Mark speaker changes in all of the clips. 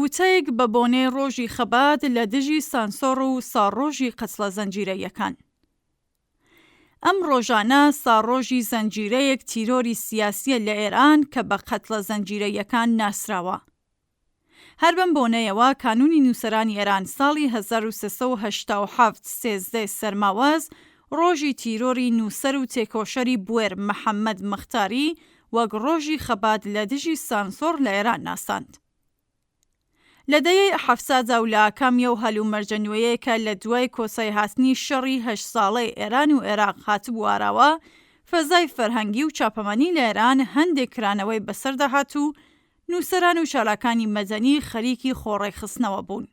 Speaker 1: وتەیەک بە بۆنەی ڕۆژی خەبات لە دژی سانسۆڕ و ساڕۆژی قەتڵە زەنجیرەییەکان. ئەم ڕۆژانە ساڕۆژی زەنجیرەیەک تیرۆری سیاسییە لە ئێران کە بە قەتڵە زەنجیرەییەکان ناسراوە. هەر بەم بۆنەیەوە کانوونی نووسەرانی ئێران ساڵی 1387 سێزدەی سەرماوەز ڕۆژی تیرۆری نووسەر و تێکۆشەری بوێر محەممەد مختاری وەک ڕۆژی خەبات لە دژی سانسۆڕ لە ئێران ناساند. لە دەیەی حەفتادا و لە ئاکامی ئەو هەلومەرجە نوێیەی کە لە دوای کۆتایهاتنی شەڕی هەشت ساڵەی ئێران و ئێراق هاتبوو ئاراوە، فەزای فەرهەنگی و چاپەمەنی لە ئێران هەندێک کرانەوەی بەسەردا هات و نووسەران و چالاکانی مەدەنی خەریکی خۆڕێکخستنەوە بوون.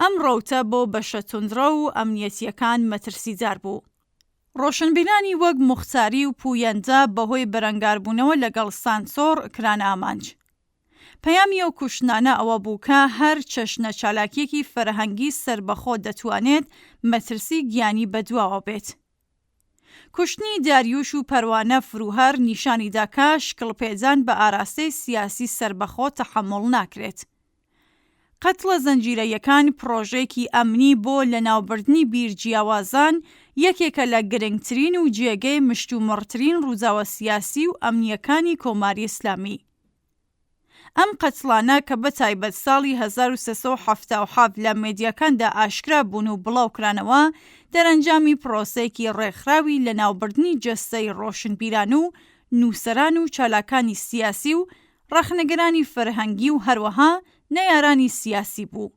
Speaker 1: ئەم ڕەوتە بۆ بەشە توندڕەو و ئەمنیەتییەکان مەترسیدار بوو. ڕۆشنبیرانی وەک موختاری و پوویەندە بەهۆی بەرەنگاربوونەوە لەگەڵ سانسۆڕ کرانە ئامانج. پەیامی ئەو کوشتنانە ئەوە بوو کە هەر چەشنە چالاکییەکی فەرهەنگی سەربەخۆ دەتوانێت مەترسی گیانی بەدواوە بێت. کوشتنی داریوش و پەروانە فروهەر نیشانی دا کە شکڵپێدان بە ئاراستەی سیاسی سەربەخۆ تەحەموڵ ناکرێت. قەتڵە زنجیرەییەکان پڕۆژەیەکی ئەمنی بۆ لەناوبردنی بیرجیاوازان یەکێکە لە گرنگترین و جێگەی مشتومڕترین ڕووداوە سیاسی و ئەمنییەکانی کۆماری ئیسلامی. ئەم قەتڵانە کە بە تایبەت ساڵی 1377 لە مێدیاکاندا ئاشکرا بوون و بڵاوکرانەوە، دەرەنجامی پرۆسەیەکی ڕێکخراوی لەناوبردنی جەستەی ڕۆشنبیران و نووسەران و چالاکانی سیاسی و ڕەخنەگرانی فەرهەنگی و هەروەها نەیارانی سیاسی بوو.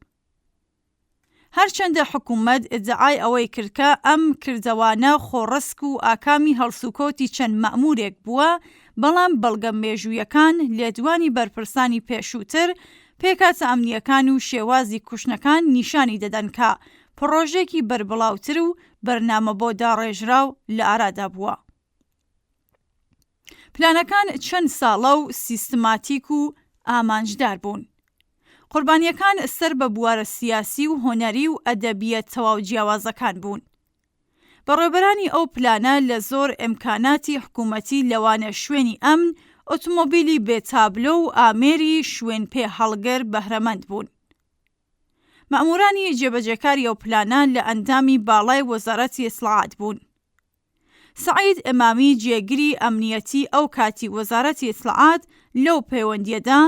Speaker 1: هەرچەندە حکوومەت ئیدعای ئەوەی کرد کە ئەم کردەوانە خۆڕسک و ئاکامی هەڵسوکەوتی چەند مەئموورێک بووە، بەڵام بەڵگە مێژوویەکان، لێدوانی بەرپرسانی پێشووتر، پێکهاتە ئەمنییەکان و شێوازی کوشتنەکان نیشانی دەدەن کە پڕۆژەیەکی بەربڵاوتر و بەرنامە بۆ داڕێژراو لە ئارادا بووە. پلانەکان چەند ساڵە و سیستماتیک و ئامانجدار بوون. قوربانییەکان سەر بە بوارە سیاسی و هونەری و ئەدەبییە تەواو جیاوازەکان بوون. بەڕێوەبەرانی ئەو پلانە لە زۆر ئیمکاناتی حکوومەتی لەوانە شوێنی ئەمن، ئۆتۆمۆبیلی بێ تابلۆ و ئامێری شوێنپێ هەڵگر بەهرەمەند بوون. مەئموورانی جێبەجێکاری ئەو پلانە لە ئەندامی باڵای وەزارەتی ئیتڵاعات بوون. سەعید ئیمامی جێگری ئەمنیەتی ئەو کاتی وەزارەتی ئیتڵاعات لەو پەیوەندییەدا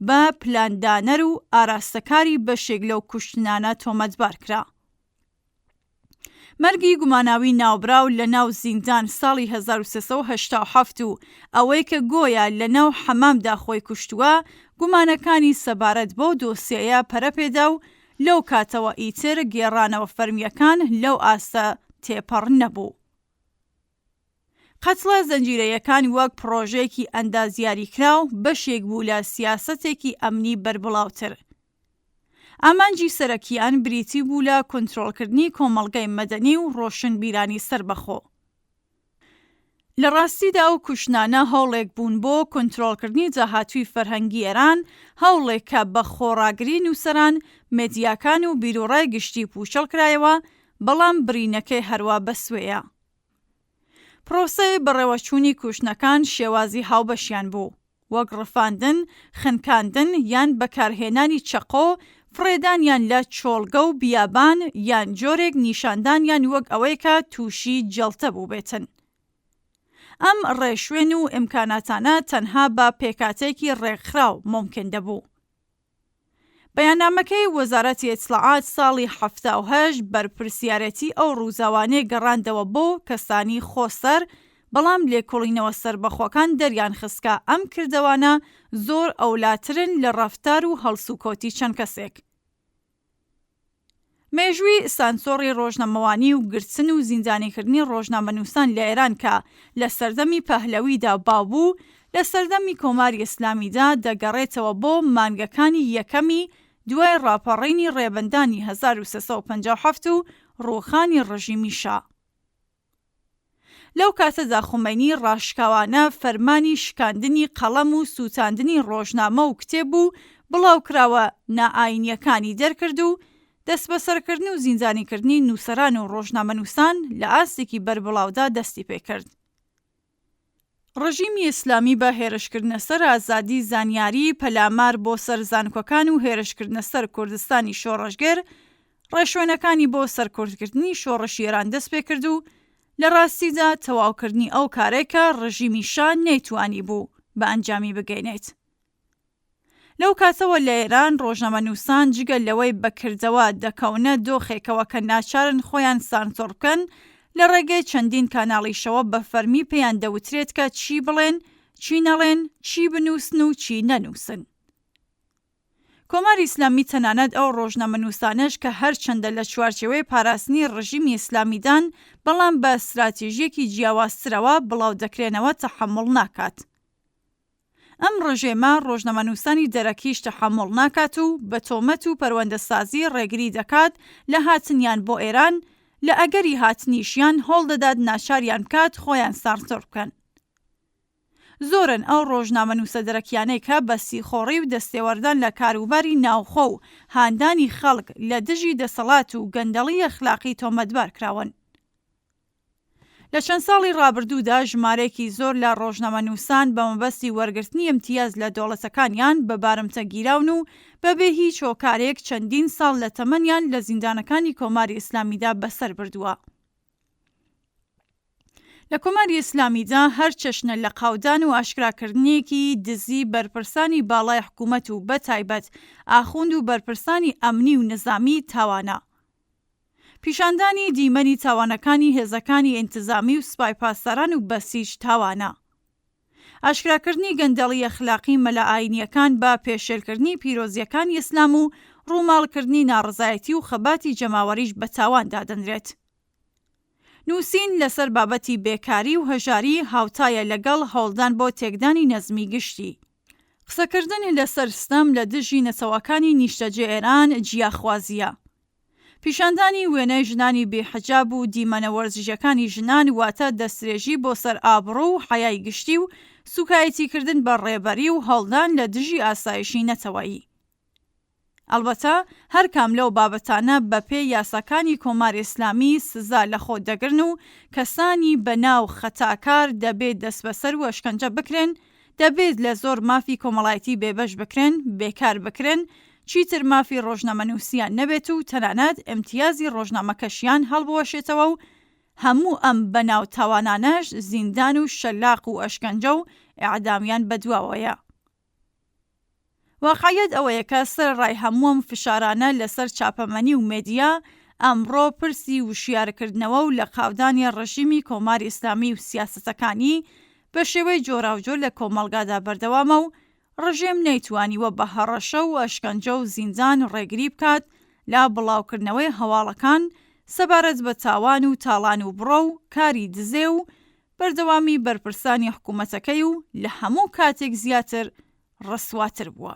Speaker 1: بە پلاندانەر و ئاراستەکاری بەشێک لەو کوشتنانە تۆمەتبار کرا. مەرگی گوماناوی ناوبراو لە ناو زیندان ساڵی 1387 و ئەوەی کە گۆیا لە ناو حەمامدا خۆی کوشتووە، گومانەکانی سەبارەت بەو دۆسیەیە پەرە پێدا و لەو کاتەوە ئیتر گێڕانەوە فەرمییەکان لەو ئاستە تێپەڕ نەبوو. قەتڵە زنجیرەیەکان وەک پڕۆژەیەکی ئەندازیاریکراو بەشێک بوو لە سیاسەتێکی ئەمنی بەربڵاوتر. ئامانجی سەرەکییان بریتی بوو لە کونترۆڵکردنی کۆمەڵگەی مەدەنی و ڕۆشنبیرانی سەربەخۆ. لە ڕاستیدا ئەو کوشتنانە هەوڵێک بوون بۆ کونترۆڵکردنی داهاتووی فەرهەنگی ئێران، هەوڵێک کە بە خۆڕاگری نووسەران، مێدیاکان و بیروڕای گشتی پووچەڵ کرایەوە، بەڵام برینەکەی هەروا بەسوێیە. پڕۆسەی بەڕێوەچوونی کوشتنەکان شێوازی هاوبەشیان بوو، وەک ڕفاندن، خنکاندن یان بەکارهێنانی چەقۆ، فڕێدانیان لە چۆڵگە و بیابان یان جۆرێک نیشاندانیان وەک ئەوەی کە تووشی جەڵتە بووبێتن. ئەم ڕێشوێن و ئیمکاناتانە تەنها بە پێکهاتەیەکی ڕێکخراو مومکن دەبوو. بەیاننامەکەی وەزارەتی ئیتڵاعات ساڵی 78 بەرپرسیارێتی ئەو ڕووداوانەی گەڕاندەوە بۆ کەسانی خۆسەر، بەڵام لێکۆڵینەوە سەربەخۆکان دەریانخست کە ئەم کردەوانە زۆر ئەولاترن لە ڕەفتار و هەڵسوکەوتی چەند کەسێک. مێژووی سانسۆڕی ڕۆژنامەوانی و گرتن و زیندانیکردنی ڕۆژنامەنووسان لە ئێران کە لە سەردەمی پەهلەویدا باو بوو، لە سەردەمی کۆماری ئیسلامیدا دەگەڕێتەوە بۆ مانگەکانی یەکەمی دوای ڕاپەڕینی ڕێبەندانی 1357 و ڕووخانی ڕژیمی شا. لەو کاتەدا خومەینی ڕاشکاوانە فەرمانی شکاندنی قەڵەم و سووتاندنی ڕۆژنامە و کتێب و بڵاوکراوە نائایینییەکانی دەرکرد و دەستبەسەرکردن و زیندانیکردنی نووسەران و ڕۆژنامەنووسان لە ئاستێکی بەربڵاودا دەستی پێکرد. ڕژیمی ئیسلامی بە هێرشکردنە سەر ئازادی زانیاری، پەلامار بۆ سەر زانکۆکان و هێرشکردنە سەر کوردستانی شۆڕشگێر، ڕێشوێنەکانی بۆ سەرکوتکردنی شۆڕشی ئێران دەستپێکرد و لە ڕاستیدا تەواوکردنی ئەو کارەی کە ڕژیمی شا نەیتوانیبوو بە ئەنجامی بگەینێت. لەو کاتەوە لە ئێران ڕۆژنامەنووسان جگە لەوەی بە کردەوە دەکەونە دۆخێکەوە کە ناچارن خۆیان سانسۆڕ بکەن، لە ڕێگەی چەندین کاناڵیشەوە بە فەرمی پێیان دەوترێت کە چی بڵێن، چی نەڵێن، چی بنووسن و چی نەنووسن. کۆماری ئیسلامی تەنانەت ئەو ڕۆژنامەنووسانەش کە هەرچەندە لە چوارچێوەی پاراستنی ڕژیمی ئیسلامیدان، بەڵام بە ستراتیژییەکی جیاوازترەوە بڵاو دەکرێنەوە تەحەموڵ ناکات. ئەم ڕژێمە ڕۆژنامەنووسانی دەرەکیش تەحەموڵ ناکات و بە تۆمەت و پەروەندەسازی ڕێگری دەکات لە هاتنیان بۆ ئێران، لە ئەگەری هاتنیشیان هەوڵدەدات ناچاریان بکات خۆیان سانسۆر بکەن. زۆرن ئەو ڕۆژنامەنووسە دەرەکیانەی کە بە سیخۆڕی و دەستێوەردان لە کاروباری ناوخۆ و هاندانی خەڵک لە دژی دەسەڵات و گەندەڵی ئەخلاقی تۆمەتبار کراون. لە چەند ساڵی ڕابردوودا ژمارەیەکی زۆر لە ڕۆژنامەنووسان بە مەبەستی وەرگرتنی ئیمتیاز لە دەوڵەتەکانیان بە بارمتە گیراون و بەبێ هیچ هۆکارێک چەندین ساڵ لە تەمەنیان لە زیندانەکانی کۆماری ئیسلامیدا بەسەر بردووە. لە کۆماری ئیسلامیدا هەر چەشنە لەقاودان و ئاشکراکردنێکی دزی بەرپرسانی باڵای حکوومەت و بەتایبەت ئاخوند و بەرپرسانی ئەمنی و نزامی تاوانە. پیشاندانی دیمەنی تاوانەکانی هێزەکانی ئینتزامی و سپای پاسداران و بەسیج تاوانە. ئاشکراکردنی گەندەڵی ئەخلاقی مەلا ئاینییەکان بە پێشێلکردنی پیرۆزییەکانی ئیسلام و ڕووماڵکردنی ناڕەزایەتی و خەباتی جەماوەریش بە تاوان دادەنرێت. نووسین لەسەر بابەتی بێکاری و هەژاری هاوتایە لەگەڵ هەوڵدان بۆ تێکدانی نەزمی گشتی. قسەکردن لەسەر ستەم لە دژی نەتەوەکانی نیشتەجێ ئێران جیاخوازییە. پیشاندانی وێنەی ژنانی بێ حجاب و دیمەنە وەرزشیەکانی ژنان واتە دەستدرێژی بۆ سەر ئابڕوو و حەیای گشتی و سوکایەتیکردن بە ڕێبەری و هەوڵدان لە دژی ئاسایشی نەتەوەیی. ئەڵبەتە هەر کام لەو بابەتانە بە پێی یاساکانی کۆماری ئیسلامی سزا لە خۆ دەگرن و کەسانی بە ناو خەتاکار دەبێت دەستبەسەر و ئەشکەنجە بکرێن، دەبێت لە زۆر مافی کۆمەڵایەتی بێبەش بکرێن، بێکار بکرێن، چیتر مافی ڕۆژنامەنووسیان نەبێت و تەنانەت ئیمتیازی ڕۆژنامەکەشیان هەڵبوەشێتەوە و هەموو ئەم بەناو تاوانانەش زیندان و شەلاق و ئەشکەنجە و ئیعدامیان بەدواوەیە. واقعیەت ئەوەیە کە سەرەڕای هەموو ئەم فشارانە لەسەر چاپەمەنی و مێدیا، ئەمڕۆ پرسی وشیارکردنەوە و لەقاودانی ڕژیمی کۆماری ئیسلامی و سیاسەتەکانی بە شێوەی جۆراوجۆر لە کۆمەڵگادا بەردەوامە و ڕژێم نەیتوانیوە بە هەڕەشە و ئەشکەنجە و زیندان ڕێگری بکات لە بڵاوکردنەوەی هەواڵەکان سەبارەت بە تاوان و تاڵان و بڕۆ و کاری دزێ و بەردەوامی بەرپرسانی حکوومەتەکەی و لە هەموو کاتێک زیاتر ڕسواتر بووە.